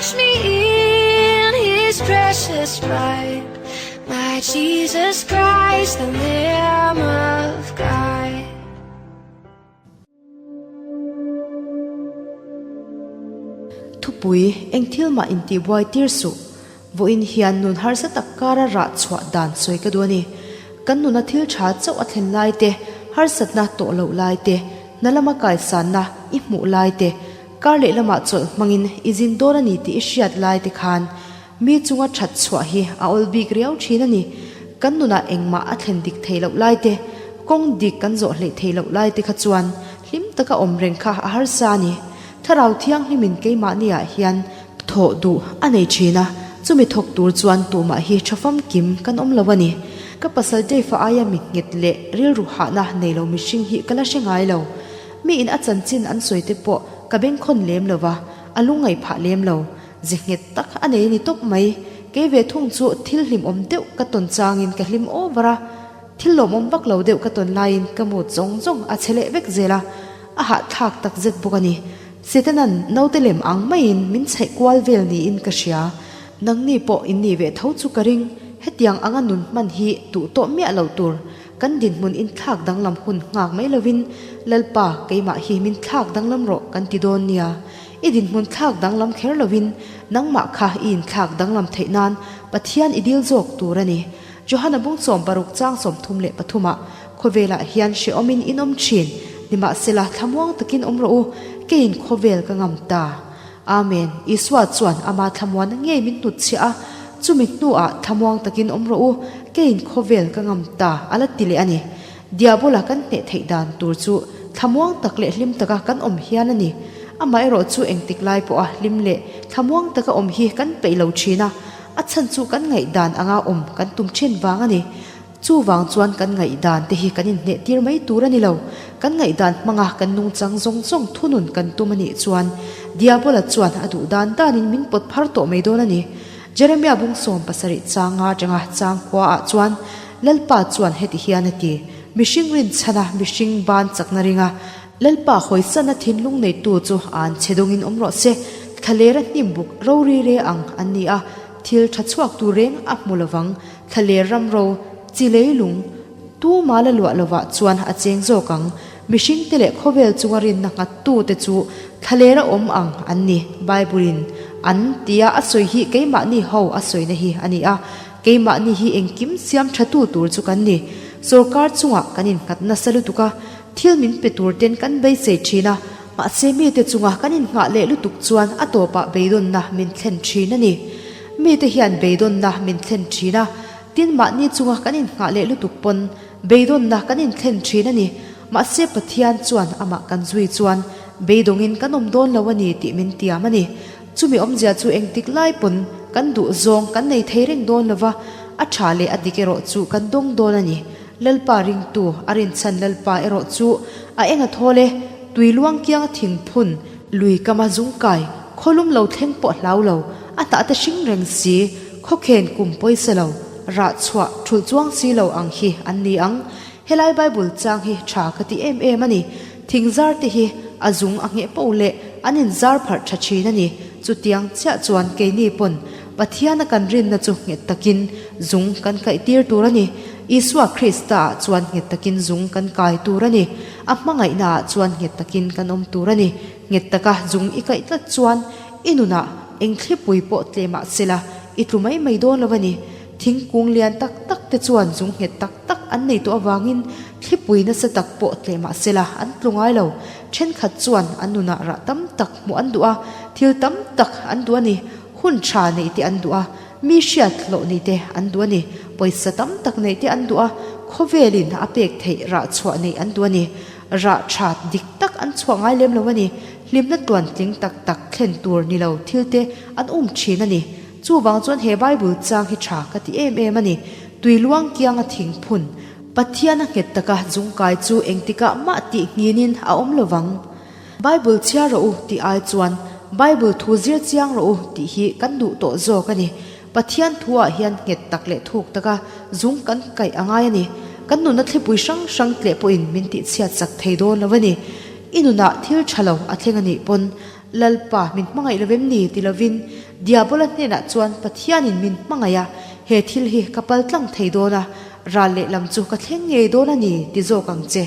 Wash me in his precious blood. My Jesus Christ, the Lamb of God. Thupui, Eng thil mah intihbuai tir suh. Vawiin hian nun harsa tak kara rah chhuah dan sawi ka duh a ni. Kan nuna thil tha chauh a thlen lai te, harsatna tawh loh lai te, hna lama kaisanna i hmuh lai te, kar leh lamah chawlh hmangin i zin dawn a ni tih i hriat lai te khan mi chunga that chhuah hi a awl bik riau thin a ni. Kan nunah engmah a thlen dik thei loh lai te, kawng dik kan zawh hleih thei loh lai te kha chuan hlim taka awm reng kha a harsa a ni. Thlarau Thianghlimin keimahniah hian thawh duh a nei thin a, chumi thawk tur chuan tumah hi tha famkim kan awm lo a ni. Ka pasal Dave-a aia mi nghet leh rilru hahna nei lo mihring hi ka la hre ngai lo. Mi in a chanchin an sawi te pawh ka bengkhawn lem lo va, a lungngaih phah lem lo. Ze nghet tak a nei a ni tawp mai. Kei ve thung chu thil hlimawm deuh ka tawn changin ka hlim over a, thil lawmawm vak lo deuh ka tawn laiin ka mood zawng zawng a che leh vek zel a, a hahthlak tak zet bawk a ni. Setanan naute lem ang maiin min chhaih kual vel niin ka hria. Nangni pawh in nih ve tho chu ka ring. Hetiang anga nun hman hi duh tawh miah lo tur. Kan dinhmun in thlak danglam hun nghak mai lovin Lalpa keimah hi min thlak danglam rawh kan ti dawn nia. I dinhmun thlak danglam kher lovin nangmah kha i inthlak danglam theih nan Pathian i dil zawk tur a ni. Johana bung 63 chang 33 ah Khawvelah hian hrehawmin in awm thin, nimahsela thlamuang takin awm rawh u, keiin khawvel ka ngam ta. Amen. Isua chuan ama thlamuanna ngei min hnutchhiah a, chumi hnuah thlamuang takin awm rawh u, keiin khawvel ka ngam ta a la ti leh a ni. Diabola kan hneh theih dan tur chu thlamuang tak leh hlim taka kan awm hian a ni. Amaherawh chu engtik lai pawha hlim leh thlamuang taka awm hi kan peih lo thin a, a chhan chu kan ngaihdan anga awm kan tum thin vang a ni. Chuvang chuan kan ngaihdan te hi kan inhneh tir mai tur a ni lo. Kan ngaihdan hmanga kan nungchang zawng zawng thunun kan tum a nih chuan Diabola chuan a duh dan danin min pawt phar tawh mai dawn a ni. Jeremia bung 70 changa atanga chang khua ah chuan Lalpa chuan heti hian a ti, Mihring rinchhana mihring ban chakna ringa Lalpa hawisana thinlung neitu chu an che dawngin awm rawh se, thlalera hnim buk rori re ang an ni a, thil tha chhuak tur reng a hmu lovang. Thlaler ram ro, chi leilung, tu mah la luah lovah chuan a cheng zawk ang. Mihringte leh khawvel chunga rinna nghattute chu thlalera awm ang an ni. Bible-in an tia a sawi hi keimahni ho a sawina hi a ni a. Keimahni hi engkim siam thatu tur chu kan ni. Sorkar chungah kan innghat nasa lutuk a, thil min pe tur ten kan beisei thin a, mahse mite chunga kan innghah leh lutuk chuan a tawpah beidawnna min thlen thin a ni. Mite hian beidawnna min thlen thin a, tin mahni chunga kan innghah leh lutuk pawn beidawnna kan inthlen thin a ni. Mahse Pathian chuan amah kan zui chuan beidawngin kan awm dawn lo a ni tih min tiam a ni. Chumi awmzia chu engtik lai pawn kan duh zawng kan nei thei reng dawn lo va, a tha leh a dik erawh chu kan dawng dawn a ni. Lalpa ringtu a rinchhan Lalpa erawh chu a eng a thawl e, tui luang kianga thingphun, lui kama zungkai, khawlum lo thleng pawh hlau lo, a hnah te hring reng si, khawkhen kum pawisa lo, rah chhuah thulh chuang si lo ang hi an ni ang. Helai Bible chang hi tha ka ti em em a ni. Thing zar te hi a zung a ngheh poh leh an in zar pharh tha thin a ni. Chutiang chiah chuan keini pawn Pathiana kan rinna chu nghet takin zung kan kaih tir tur a ni. Isua Krista ah chuan nghet takin zung kan kai tur a ni. A hmangaihna ah chuan nghet takin kan awm tur a ni. Nghet taka zung i kaih tlat chuan i nunah eng thlipui pawh tle mah sela i tlu mai mai dawn lo a ni. Thingkung lian tak tak te chuan zung nghet tak tak an nei tawh avangin thlipui nasa tak pawh tle mah sela an tlu ngai lo. Thenkhat chuan an nunah rah tam tak hmuh an duh a, thil tam tak an duh a ni. Hun tha neih te an duh a, mi hriat hlawh nih te an duh a ni. Pawisa tam tak neih te an duh a, khawvelin a pek theih rah chhuah neih an duh a ni. Rah tha dik tak an chhuah ngai lem lo a ni. Hlimna tluantling tak tak thlen tur ni lo thil te an um thin a ni. Chuvang chuan he Bible chang hi tha ka ti em em a ni. Tui luang kianga thing phun, Pathian a nghet taka zungkai chu engtikah mah tih nghinin a awm lo vang. Bible chhiar rawh u tih ai chuan Bible thu zir chiang rawh u tih hi kan duh tawh zawk a ni. Pathian thuah hian nghet tak leh thuk taka zung kan kaih a ngai a ni. Kan nunna thlipui hrang hrang tleh pawhin min tihchhiat chak thei dawn lo a ni. I nunah thil tha lo a thleng a nih pawn. Lalpa min hmangaih lovem ni ti lovin Diabola hnenah chuan Pathianin min hmangaih a, he thil hi ka pal tlang thei dawn a, ral lehlam chu ka thleng ngei dawn a ni ti zawk ang che.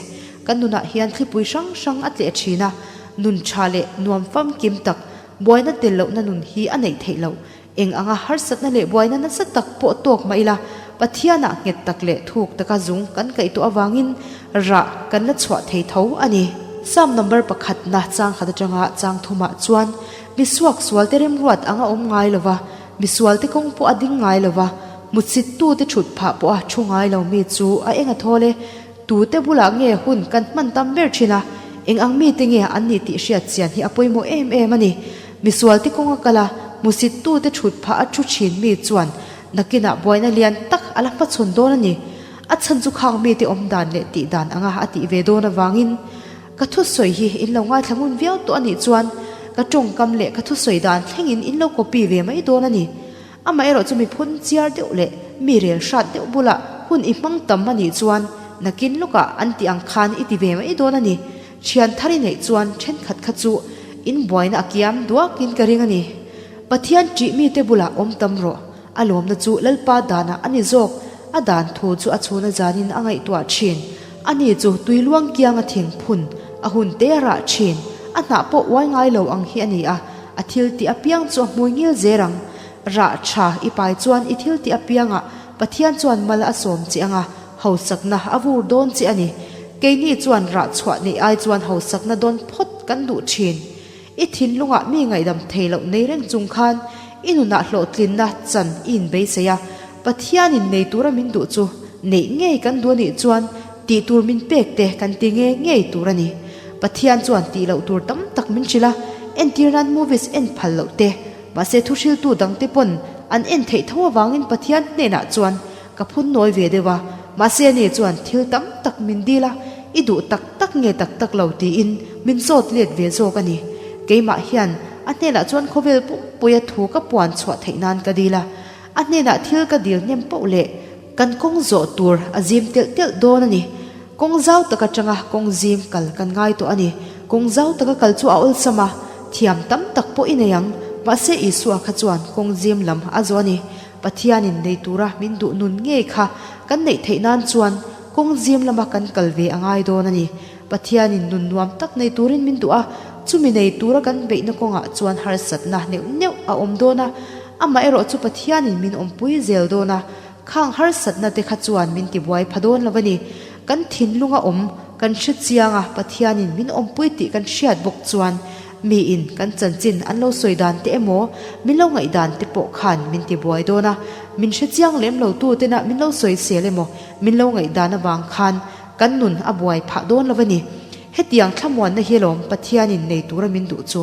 Kan nunah hian thlipui hrang hrang a tleh thin a, nun tha leh nuam famkim tak, buaina tel lohna nun hi a neih theih loh. Eng anga harsatna leh buaina nasa tak pawh tawk mah ila, Pathianah nghet tak leh thuk taka zung kan kaih tawh avangin rah kan la chhuah thei tho a ni. Psalm number pakhatna chang khat atanga chang thumah chuan, Mi suaksualte remruat ang a awm ngai lova, misualte kawng pawh a ding ngai lova, mutzittute thut phah pawha thu ngai lo mi chu a eng a thawl e. Tute bulah nge hun kan hman tam ber thin a, eng ang mite nge an nih tih hriat chian hi a pawimawh em em a ni. Misualte kawng a kal a, hmusittute thut phah a thu thin mi chuan nakinah buaina lian tak a la hmachhawn dawn a ni. A chhan chu khang mite awm dan leh tih dan anga a tih ve dawn avangin ka thusawi hi in lo ngaithla ngun viau tawh a nih chuan ka tawngkam leh ka thusawi dan thlengin in lo copy ve mai dawn a ni. Amaherawh chu mi phun chiar deuh leh mi rel hrat deuh bulah hun i hmang tam a nih chuan nakin lawkah an tih ang khan i ti ve mai dawn a ni. Thian thar i neih chuan thenkhat kha chu in buaina a kiam duakin ka ring a ni. Pathian ṭih mite bulah awm tam rawh. A lawmna chu Lalpa danah a ni zawk. A dan thu chu a chhuna zanin a ngaihtuah ṭhin. Ani chu tui luang kianga thing phun a hun te a rah ṭhin. A hnah pawh uai ngai lo ang hi a ni a. A thil tih apiang chu a hmui ngil zel ang. Rah tha i pai chuan i thil tih apiangah Pathian chuan mal a sawm che anga hausakna a vur dawn che a ni. Keini chuan rah chhuah neih ai chuan hausakna dawn phawt kan duh thin. I thinlungah mi ngaihdam thei loh nei reng chung khan i nunah hlawhtlinna chan i inbeisei a, Pathianin nei tura min duh chu neih ngei kan duh a nih chuan tih tur min pek te kan ti nge ngei tur a ni. Pathian chuan tih loh tur tam tak min hrilh a, entir nan movies en phal loh te, mahse thuhriltu dang te pawn an en theih tho avangin Pathian hnenah chuan ka phun nawi ve deuh a, mahse ani chuan thil tam tak min dil a, i duh tak tak nge tak tak lo tiin min zawt let ve zawk a ni. Keimah hian a hnenah chuan khawvel pumpuia thu ka puan chhuah theih nan ka dil a, A hnenah thil ka dil hnem poh leh kan kawng zawh tur a zim telh telh dawn a ni. Kawng zau tak atanga kawng zim kal kan ngai tawh a ni. Kawng zau taka kal chu a awlsam a, thiam tam tak pawh i nei ang. Mahse Isua kha chuan kawng zim lam a zawh a ni. Pathianin nei tura min duh nun ngei kha kan neih theih nan chuan kawng zim lama kan kal ve a ngai dawn a ni. Pathianin nun nuam tak nei turin min duh a, chumi nei tura kan beihna kawngah chuan harsatna neuh neuh a awm dawn a, amaherawh chu Pathianin min awmpui zel dawn a, khang harsatna te kha chuan min tibuai pha dawn lo a ni. Kan thinlunga awm kan hre chiang a, Pathianin min awmpui tih kan hriat bawk chuan miin kan chanchin an lo sawi dan te emaw, min lo ngaih dan te pawh khan min tibuai dawn a, min hre chiang lem lo tu tena min lo sawi sel emaw, min lo ngaih dan avang khan Kan nun a buai phah dawn lo a ni. Hetiang thlamuanna hi lawm Pathianin nei tura min duh chu.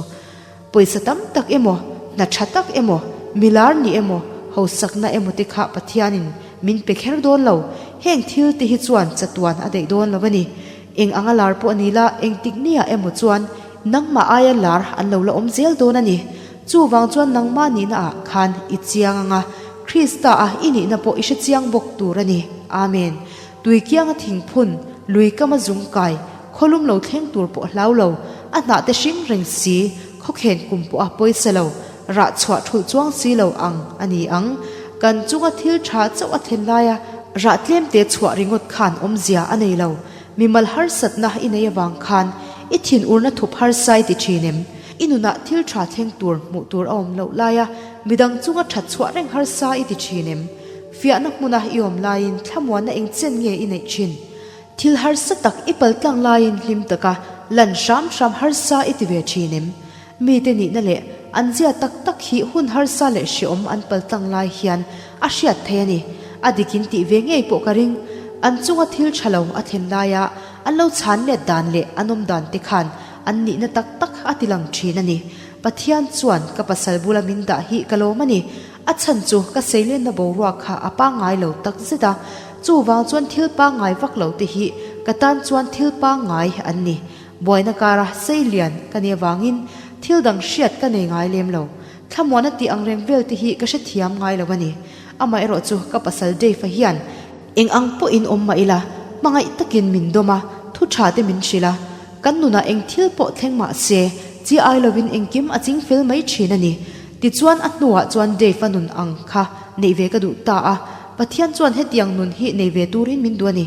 Pawisa tam tak emaw, hna tha tak emaw, milar ni emaw, hausakna emaw te kha Pathianin min pe kher dawn lo. Heng thil te hi chuan chatuan a daih dawn lo a ni. Eng anga lar pawh a ni la, engtik nia emaw chuan nangmah aia lar an lo la awm zel dawn a ni. Chuvang chuan nangmah nihna ah khan i chiang anga, Krista a i nihna pawh i hrechiang bawk tur a ni. Amen. Tui kianga thingphun, lui kama zung kai, khawlum lo thleng tur pawh hlau lo, a hnah te hring reng si, khawkhen kum pawh a pawisa lo, rah chhuah thulh chuang si lo ang a ni ang. Kan chunga thil tha chauh a thlen laia rah tlem te chhuah ringawt khan awmzia a nei lo. Mimal harsatna i nei avang khan i thinurna thup harsa i ti thin em? I nunah thil tha thleng tur hmuh tur a awm loh laia midang chunga that chhuah reng harsa i ti thin em? Fiahna hmuna i awm laiin thlamuanna eng chen nge i neih thin? Thil harsa tak i pal tlang laiin hlim taka lan hram hram harsa i ti ve thin em? Mite nihna leh an zia tak tak hi hun harsa leh hreawm an pal tlang lai hian a hriat thei a ni. A dikin tih ve ngei pawh ka ring. An chunga thil tha lo a thlen laia an lo chhan let dan leh an awm dan te khan an nihna tak tak a ti lang thin a ni. Pathian chuan ka pasal bula min dah hi ka lawm a ni. A chhan chu ka seilenna boruak kha a pangngai lo tak zet a, chuvang chuan thil pangngai vak lo te hi ka tan chuan thil pangngai an ni. Buaina kara seilian ka nih avangin thil dang hriat ka nei ngai lem lo. Thlamuana tih ang reng vel te hi ka hrethiam ngai lo a ni. Amaherawh chu ka pasal Dave-a hian eng ang pawhin awm mah ila, hmangaih takin min dawm a, thu tha te min hrilh a. Kan nunah eng thil pawh thleng mah se, Chi ai lovin engkim a ching fel mai thin a ni. Tichuan a hnuah chuan Dave-a nun ang kha neih ve ka duh ta a, Pathian chuan hetiang nun hi nei ve turin min duh a ni.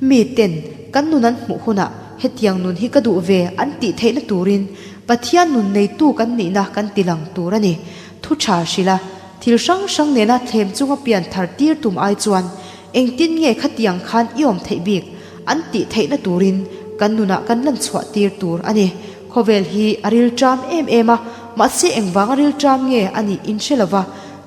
Mi ten kan nun an hmuh hunah hetiang nun hi ka duh ve an tih theihna turin Pathian nun neitu kan nihna kan ti lang tur a ni. Thu tha hrilh a, thil hrang hrang nena thlem chunga pian thar tir tum ai chuan engtin nge khatiang khan i awm theih bik an tih theihna turin kan nunah kan lan chhuah tir tur a ni. Khawvel hi a rilṭam em em a, mahse engvanga rilṭam nge a nih in hre lova,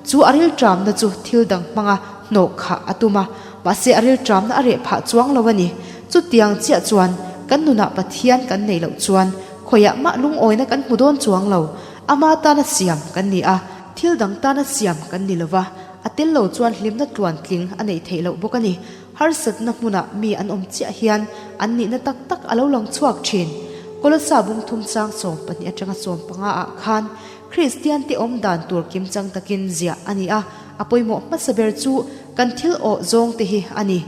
chu a rilṭamna chu thil dang hmanga hnawh khah a tum a, mahse a rilṭamna a reh phah chuang lo a ni. Chutiang chiah chuan kan nunah Pathian kan neih loh chuan khawiah mah lungawina kan hmu dawn chuang lo. Ama tana siam kan ni a, thil dang tana siam kan ni lova, a tel lo chuan hlimna tluantling a neih theih loh bawk a ni. Harsatna hmunah mi an awm chiah hian an nihna tak tak a lo lang chhuak thin. Kolosa bung thum chang 12 atanga 15 ah khan Kristian te awm dan tur kim chang takin ziah a ni a, a pawimawh hmasa ber chu kan thil awh zawng te hi a ni.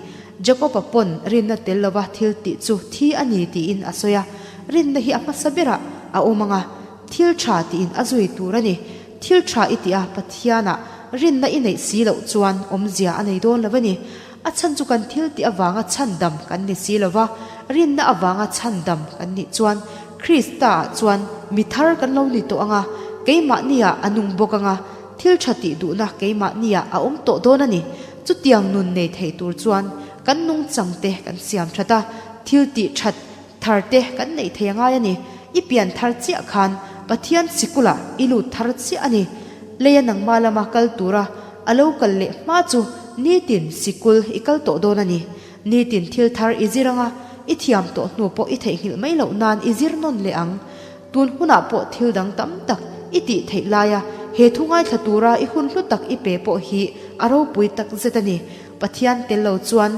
Jakob-a pawn rinna tel lova thil tih chu thi a ni tiin a sawi a, rinna hi a hmasa berah a awm ang a, thil tha tiin a zui tur a ni. Thil tha i tih a, Pathianah rinna i neih si loh chuan awmzia a nei dawn lo a ni. A chhan chu kan thil tih avanga chhandam kan ni si lo va, rinna avanga chhandam kan nih chuan Krista-ah chuan mi thar kan lo ni tawh ang a, keimahniah a nung bawk ang a, thil tha tih duhna keimahniah a awm tawh dawn a ni. Chutiang nun nei thei tur chuan kan nungchang te kan siam that a, thil tih that Thar te kan neih thei a ngai a ni. I pian thar chiah khan Pathian sikulah i lut thar chiah a ni. Leia nangma lama kal tura a lo kal leh hma chu nitin sikul i kal tawh dawn a ni. Nitin thil thar i zir anga i thiam tawh hnu pawh i theihnghilh mai loh nan i zir nawn leh ang. Tun hunah pawh thil dang tam tak i tih theih laia he thu ngaithla tura i hun hlu tak i pe pawh hi a ropui tak zet a ni. Pathian tel lo chuan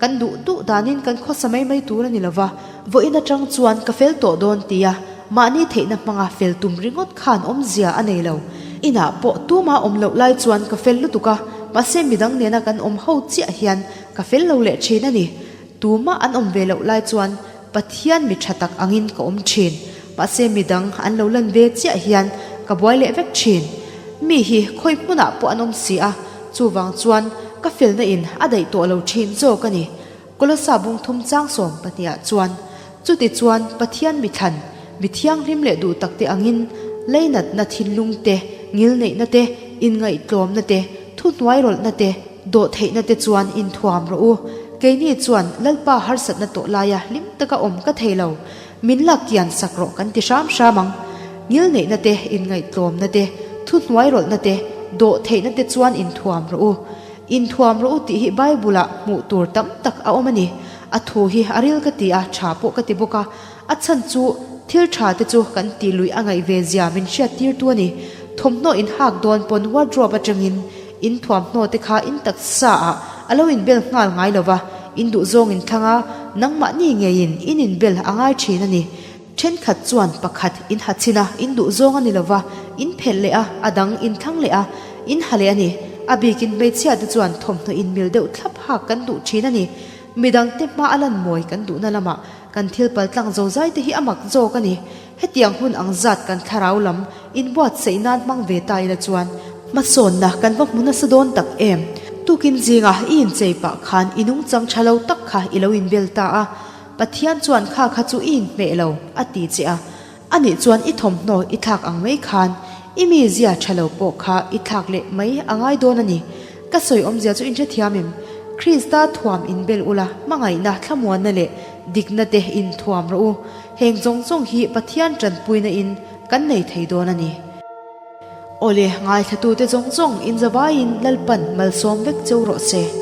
Kan duh duh danin kan khawsa mai mai tur a ni lova, vawiin atang chuan ka fel tawh dawn tia mahni theihna hmanga fel tum ringawt khan awmzia a nei lo. Inah pawh tuma awm loh lai chuan ka fel lutuk a, mahse midang nena kan awm ho chiah hian ka fel lo leh thin a ni. Tuma an awm ve loh lai chuan Pathian mi tha tak angin ka awm thin, mahse midang an lo lan ve chiah hian ka buai leh vek thin. Mi hi khawi hmunah pawh an awm si a, chuvang chuan ka felna in a daih tawh lo thin zawk a ni. Kolosa bung thum chang 12 ah chuan, Chuti chuan Pathian mi thlan, mi thianghlim leh duh takte angin leinatna thinlung te, ngilneihna te, inngaihtlawmna te, thuhnuairawlhna te, Dawhtheihna te chuan inthuam rawh u. Keini chuan Lalpa harsatna tawh laia hlim taka awm ka thei lo. Min lak kian sak rawh kan ti hram hram ang. Ngilneihna te, inngaihtlawmna te, thuhnuairawlhna te, dawhtheihna te chuan inthuam rawh u. Inthuam rawh u tih hi Bible-ah hmuh tur tam tak a awm a ni. A thu hi a ril ka ti a, tha pawh ka ti bawk a. A chhan chu thil tha te chu kan tih luih a ngaih ve zia min hriattirtu a ni. Thawmhnaw inhak dawn pawn wardrobe atangin In thuamhnaw te kha in taksa ah a lo inbel nghal ngai lo va, in duh zawng in thlang a, nangmahni ngeiin in inbel a ngai thin a ni. Thenkhat chuan pakhat in ha chhin a, in duh zawng a ni lo va, in phelh leh a, a dang in thlang leh a, in ha leh a ni. A bikin hmeichhia te chuan thawmhnaw inmil deuh thlap hak kan duh thin a ni. Midangte hma a lan mawi kan duhna lamah kan thil paltlang zozai te hi a mak zawk a ni. Hetiang hun ang zat kan thlarau lam inbuatsaih nan hmang ve ta ila chuan hmasawnna kan va hmu nasa dawn tak em? Tukin zinga i inchei pah khan i nungchang tha lo tak kha i lo inbel ta a, Pathian chuan kha kha chu i inhmeh lo a ti che a, anih chuan i thawmhnaw i thlak ang mai khan i mizia tha lo pawh kha i thlak leh mai a ngai dawn a ni. Ka sawi awmzia chu inhrethiam em? Krista thuam inbel ula, hmangaihna, thlamuanna leh dikna te inthuam rawh u. Heng zawng zawng hi Pathian tanpuina in kan nei thei dawn a ni. Awle, ngaithlatute zawng zawng inzavaiin Lalpan malsawm vek cheu rawh se.